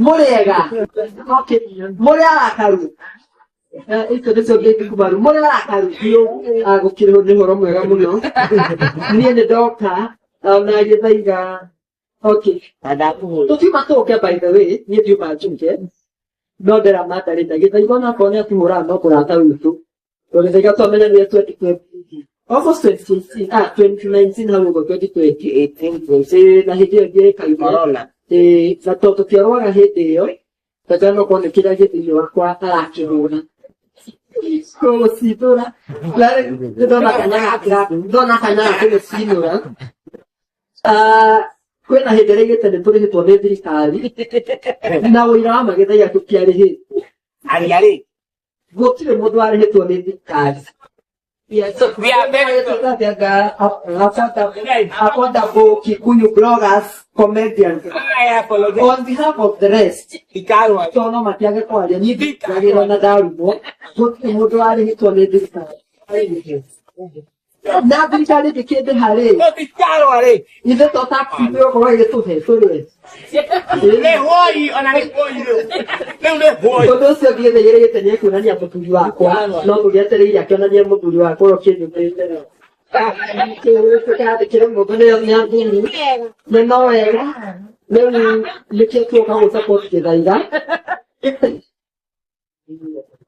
Mũrĩega. Okay. Mũrĩ arakaru. Icio nĩcio ngĩkumaru. Mũrĩ arakaru. Ah, gũkĩrĩ nĩ ũhoro mwega mũno. Niĩ nĩ ndoka ona gĩthaiga. Okay. Tũtiuma tũke by the way, niĩ ndiuma njuke. No ndĩra mandarĩ na gĩthaiga onakorwo nĩ atũhũraga no mũrata witũ. Tondũ gĩthaiga twamenyanire 2020. Almost 2018, ah, 2019 hau ũguo 2020. 18, Ĩĩ, na hĩndĩ ĩyo ndiĩkaine. Corona. Ĩĩ, na tondũ tũtiarwaga hĩndĩ ĩyo, tata no korwo nĩ kĩrĩa gĩ thĩinĩ wakwa arakĩhũra. Kũgũcindũra. Na rĩu nĩ ndona kanya gaka, ndona kanya ga kũgũcindũra. Ah, kwĩna hĩndĩ ĩraigĩte nĩ tũrĩhĩtwo nĩ thirikari na ũira wa magĩthaia tũtiarĩhĩtwo. Aria rĩ. Gũtirĩ mũndũ warĩhĩtwo nĩ thirikari. We are very good. Affordable Kikuyu bloggers, comedians. I apologize. On behalf of the rest, Ikarwa. tondũ no matiage kwaria, niĩ ndingĩagĩrwo na ndarumwo, gũtirĩ mũndũ warĩhĩtwo nĩ thirikari. Na thirikari ĩngĩkĩndĩha rĩ, Gũtikarwa rĩ. ithuĩ to tax ĩgũkorwo ĩgĩtũhe tũrĩe. Nĩ hwai ona nĩ hwai rĩu. Rĩu nĩ hwai. Ũndũ ũcio ũngĩ gĩthĩgĩrĩte nĩ kuonania mũthuri wakwa, no tũgĩetereire akĩonania mũthuri wakwa ũrĩa ũkĩnyumĩte. Tũkandĩkĩre mũndũ nĩ nĩ athuri. Nĩ no wega. Rĩu nĩkĩo tuoka gũ support Gĩthaiga.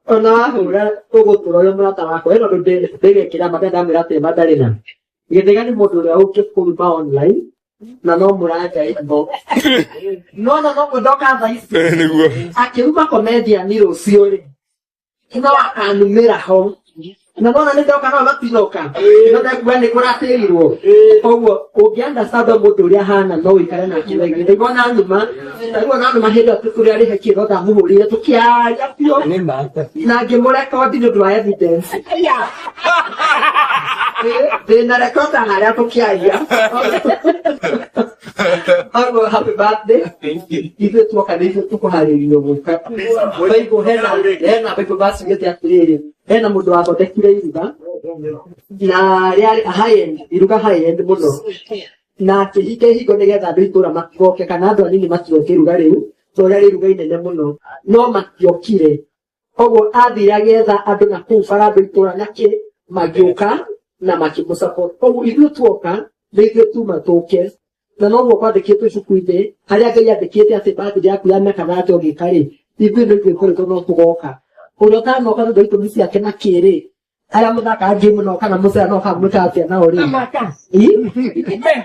Ona wahũra ũgũtũra ũrĩa mũrata wakwa ĩno ndũ ndĩgekĩra ma ndamwĩra atĩ ma ndarĩ na. Gĩthaiga nĩ mũndũ ũrĩa ũngĩkũruma online na no mũranja inbox. No no no ndoka thaa ici. Nĩguo. Akĩruma comedian rũciũ rĩ no akanumĩra ho na nona nĩ ndoka no matinoka no ndaigua nĩ kũratĩrirwo koguo ũngĩ understand mũndũ ũrĩa ahana no ũikare nake wega ndaigua na numa ndaigua na numa hĩndĩ ĩyo tũrĩ arĩhe kĩro ndamũhũrire tũkĩaria biũ na ngĩmũrekondi nĩ ũndũ wa evidence. Ndĩna rekoda harĩa tũkĩaria. Koguo happy birthday. Ithuĩ tuoka nĩ ithuĩ tũkũharĩrio gũka. Bible hena hena Bible verse yugĩte atĩrĩrĩ, hena mũndũ wathondekire iruga na rĩarĩ high end, iruga high end mũno na akĩhinga ihingo nĩgetha andũ a itũũra matigoke kana andũ anini matigoke iruga rĩu tondũ rĩarĩ iruga inene mũno no matiokire. Koguo athire agĩetha andũ na kũu bara andũ itũra na kĩ magĩũka na makĩmũ-support. Koguo ithuĩ tuoka nĩ ithuĩ tuma tũke na noguo kwandĩkĩtwo ibuku-inĩ harĩa Ngai andĩkĩte atĩ birthday yaku ya mĩaka 30 ũgĩka rĩ ithuĩ nĩ ithuĩ koretwo no tũgoka. Ũrĩa ũtanoka nĩ ũndũ wa itũmi ciake na kĩ rĩ arĩa mũthakaga game no kana mũcera no kamwĩka atĩa nao rĩ. Ĩ?